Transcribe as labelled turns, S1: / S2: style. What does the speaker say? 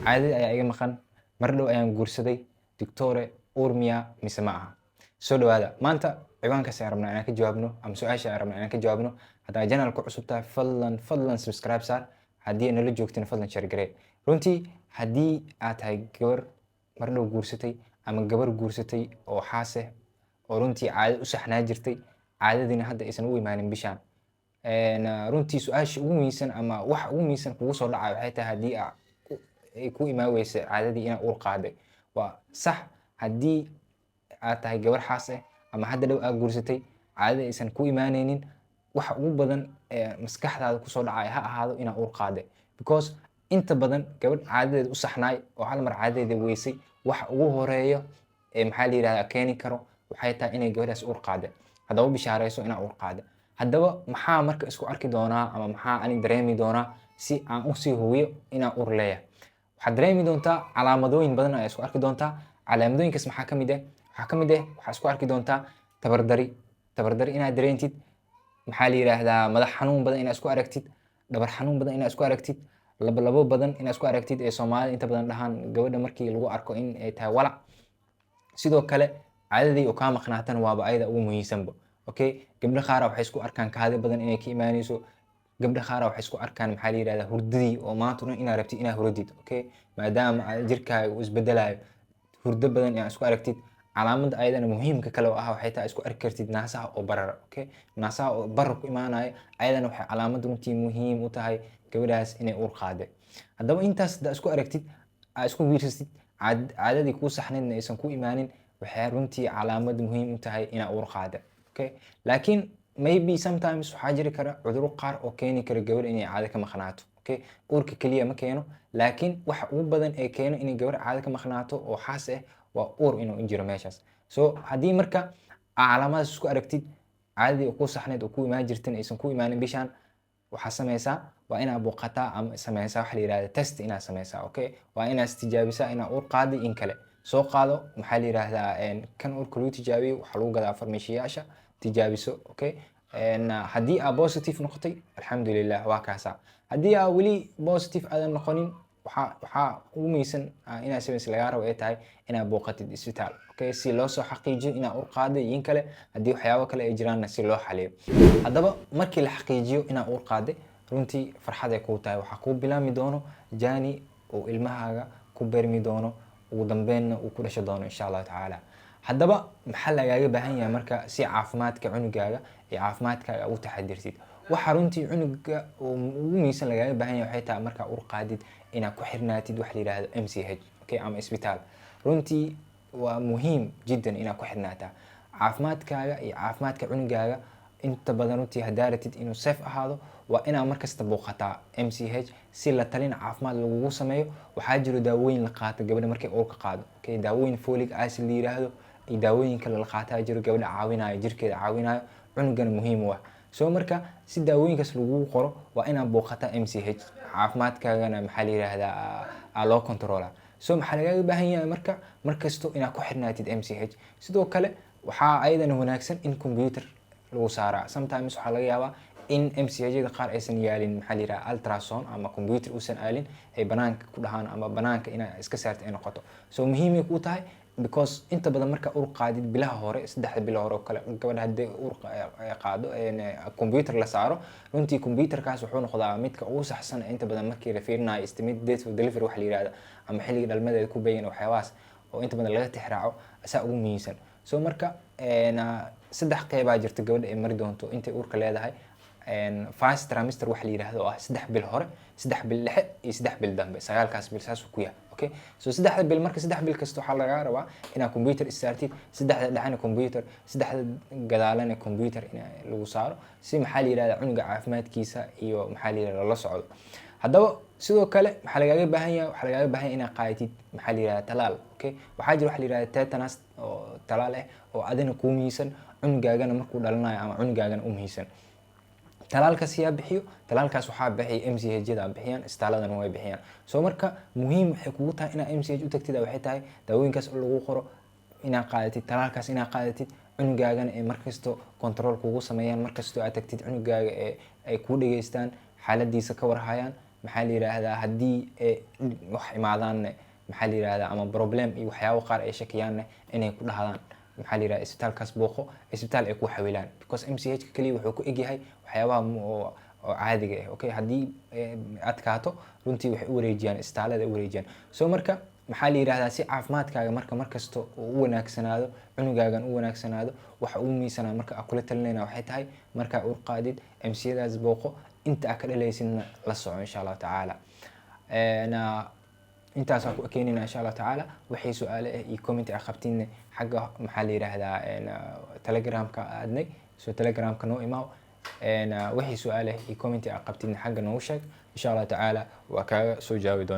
S1: Caadadii ayaa iga maqan, mar dhow ayaan guursaday. Doctore, uur miyaa mise ma aha? Soo dhawaada. Maanta ciwaankaas ayaan rabnaa inaan ka jawaabno ama su-aasha ayaan rabnaa inaan ka jawaabno. Haddaa channel ku cusub tahay, fadlan fadlan subscribe saar. Haddii ay nala joogtina, fadlan share garee. Runtii haddii aad tahay gabar mar dhow guursatay ama gabar guursatay oo xaase oo runtii caado u saxnaa jirtay, caadadiina hadda aysan u imaanin bishaan, runtii su-aasha ugu muhiimsan ama waxa ugu muhiimsan kugu soo dhacaya waxay tahay, haddii ay ku imaan weysa caadadii, inaa uur qaaday. Waa sax. Haddii aad tahay gabar xaas ah ama hadda dhow aad guursatay, caadada aysan ku imaaneynin, waxa ugu badan ee maskaxdaada kusoo dhacaya ha ahaado inaa uur qaaday, because inta badan gabadh caadadeeda u saxnaay oo hal mar caadadeeda weysay, waxa ugu horeeyo ee, maxaa la yidhahdaa, keeni karo waxay tahay inay gabadhaas uur qaaday. Haddaba bishaareyso inaa uur qaaday. Haddaba maxaa marka isku arki doonaa ama maxaa ani dareemi doonaa si aan usii hubiyo inaan uur leeyahay? Waxaad dareemi doontaa calaamadooyin badan ayaa isku arki doontaa. Calaamadooyinkaas maxaa ka mid ah? Waxaa ka mid ah, waxaa isku arki doontaa tabardari, tabardari inaad dareentid, maxaa la yidhaahdaa, madax xanuun badan inaad isku aragtid, dhabar xanuun badan inaad isku aragtid, labolabo badan inaad isku aragtid, ee Soomaalida inta badan dhahaan gabadha markii lagu arko in ay tahay walac. Sidoo kale caadadii oo kaa maqnaatana waaba ayada ugu muhiimsanba. Okay, gabdho qaara waxay isku arkaan kaadi badan inay ka imaanayso. Gabdho qaara waxay isku arkaan, maxaa la yidhahdaa, hurdadii oo maanta dhan inaad rabtid inaad hurdid. Okay, maadaama jirkaaga uu isbedelayo, hurdo badan inaad isku aragtid. Calaamadda ayadana muhiimka kale oo ah waxay tahay isku arki kartid naasaha oo barara. Okay, naasaha oo barar ku imaanayo ayadana waxay calaamad runtii muhiim u tahay gabadhaas inay uur qaaday. Haddaba intaas haddaa isku aragtid, aa isku wiirsatid, caadadii kuu saxnaydna aysan ku imaanin, waxay runtii calaamad muhiim u tahay inaa uur qaada. Okay, laakiin maybe sometimes waxaa jiri kara cudurro qaar oo keeni kara gabadh inay caado ka maqnaato. Okay, uurka keliya ma keeno, laakiin waxa ugu badan ee keeno inay gabar caado ka maqnaato oo xaas ah waa uur inuu jiro meeshaas. So haddii marka aa calaamadaas isku aragtid, caadadii oo ku saxnayd oo ku imaan jirtan aysan ku imaanin bishaan, waxaa sameysaa waa inaad booqataa ama sameysaa waxa la yihahda test inaad sameysaa. Okay, waa inaad istijaabisaa inaad uur qaaday in kale. Soo qaado, maxaa la yihahdaa, kan uurka lagu tijaabiyo, waxaa lagu gadaa farmashiyaasha. Tijaabiso. Okay, haddii aa positive noqotay, alxamdulilah, waa kaasa. Haddii aa weli positive aadan noqonin, waxaa ugu muhiimsan inaad sameysa lagaa rabo ay tahay inaad booqatid isbitaal, okay, si loo soo xaqiijiyo inaad uur qaaday iyo in kale, haddii waxyaabo kale ay jiraanna si loo xaliyo. Haddaba markii la xaqiijiyo inaad uur qaaday, runtii farxad ay kuu tahay. Waxaa kuu bilaami doono journey oo ilmahaaga ku beermi doono, ugu dambeynna uu ku dhasho doono, insha Allahu tacaala. Haddaba maxaa lagaaga baahan yahay marka si caafimaadka cunugaaga iyo caafimaadkaaga ugu taxadirtid? Waxa runtii cunuga ugu muhiimsan lagaaga baahan yahay waxay tahay, markaa uur qaadid, inaad ku xirnaatid wax la yidhaahdo MCH, okay, ama isbitaal. Runtii waa muhiim jiddan inaad ku xirnaataa caafimaadkaaga iyo caafimaadka cunugaaga. Inta badan runtii haddaa rabtid inuu safe ahaado, waa inaad markasta booqataa MCH si la talin caafimaad lagugu sameeyo. Waxaa jiro daawooyin la qaato gabadha markay uurka qaado. Okay, daawooyin folic acid la yiraahdo iyo daawooyin kale la qaataa jiro, gabadha caawinayo, jirkeeda caawinayo, cunugana muhiim u ah. So marka si daawooyinkaas lagugu qoro, waa inaad booqataa MCH, caafimaadkaagana, maxaa la yihahdaa, aa loo controla. So maxaa lagaaga baahan yahay marka? Markasto inaad ku xirnaatid MCH. Sidoo kale waxaa ayadana wanaagsan in computer lagu saaraa. Sometimes waxaa laga yaabaa in MCH-yada qaar aysan yaalin, maxaa la yidhaha, ultrasound ama computer uusan aalin, ay banaanka ku dhahaan ama banaanka inaa iska saarta ay noqoto. So muhiimay kuu tahay, because inta badan marka uur qaadid, bilaha hore, 3da bilo hore oo kale, gabadha haddii uur qaado, computer la saaro, runtii computerkaas wuxuu noqdaa midka ugu saxsan inta badan markii la fiirinayo estimate date of delivery waxa la yihahda ama xilliga dhalmadeeda ku beegan, waxyaabahaas oo inta badan laga tixraaco asaa ugu muhiimsan. So marka saddex qeybaa jirta gabadha ay mari doonto intay uurka leedahay. First trimester waxa la yihahdo oo ah 3 bil hore, 3 bil dhexe iyo 3 bil dambe. 9kaas bil saasuu ku yahay. Okay, so 3da bil marka, 3 bil kasta waxaa lagaa rabaa inaad computer istaartid, saddexda dhexena computer, saddexda gadaalana computer in lagu saaro, si, maxaa la yihahda, cunuga caafimaadkiisa iyo, maxaa la yihahda, la socdo. Haddaba sidoo kale maxaa lagaaga baahan yahay? Waxaa lagaaga baahan yahay inaad qaadatid, maxaa la yihahda, talaal. Okay, waxaa jira waxa la yihahda tetanus oo talaal ah oo adina kuu muhiimsan, cunugaagana markuu dhalanayo ama cunugaagana u muhiimsan. Talaalkaas yaa bixiyo? Talaalkaas waxaa bixiya MCH-yada bixiyaan, isbitaaladana way bixiyaan. So marka muhiim waxay kugu tahay inaad MCH u tagtid, waxay tahay daawooyinkaas lagu qoro inaad qaadatid, talaalkaas inaad qaadatid, cunugaagana ay markasto control kugu sameeyaan, markastoo aad tagtid cunugaaga ee ay kuu dhageystaan, xaaladiisa ka warhayaan. Maxaa la yiraahdaa, haddii wax imaadaanne, maxaa la yirahdaa, ama problem iyo waxyaabo qaar ay shakiyaanne, inay ku dhahdaan, maxaa la yirahdaa, isbitaalkaas booqo, isbitaal ay ku xawilaan, because MCH ka kaliya wuxuu ku egyahay waxyaabaha oo caadiga ah. Okay, haddii adkaato, runtii waxay u wareejiyaan isbitaalada ay u wareejiyaan. So marka, maxaa la yirahdaa, si caafimaadkaaga marka markasta uu u wanaagsanaado, cunugaagan u wanaagsanaado, waxa ugu muhiimsanaa marka aan kula talinayna waxay tahay, markaa uur qaadid, MCH-daas booqo, inta aad ka dhalaysidna la soco, insha Allahu tacaala. Intaasaan ku keenayna, insha Allahu tacaala. Wixii su-aale ah iyo comment ah qabtiinne, xagga, maxaa la yiraahdaa, Telegramka aadnay, so Telegramka noo imaaw. Wixii su-aale ah iyo comment ah qabtiinne, xagga noogu sheeg, insha Allahu tacaala waa kaaga soo jawaabi doonaa.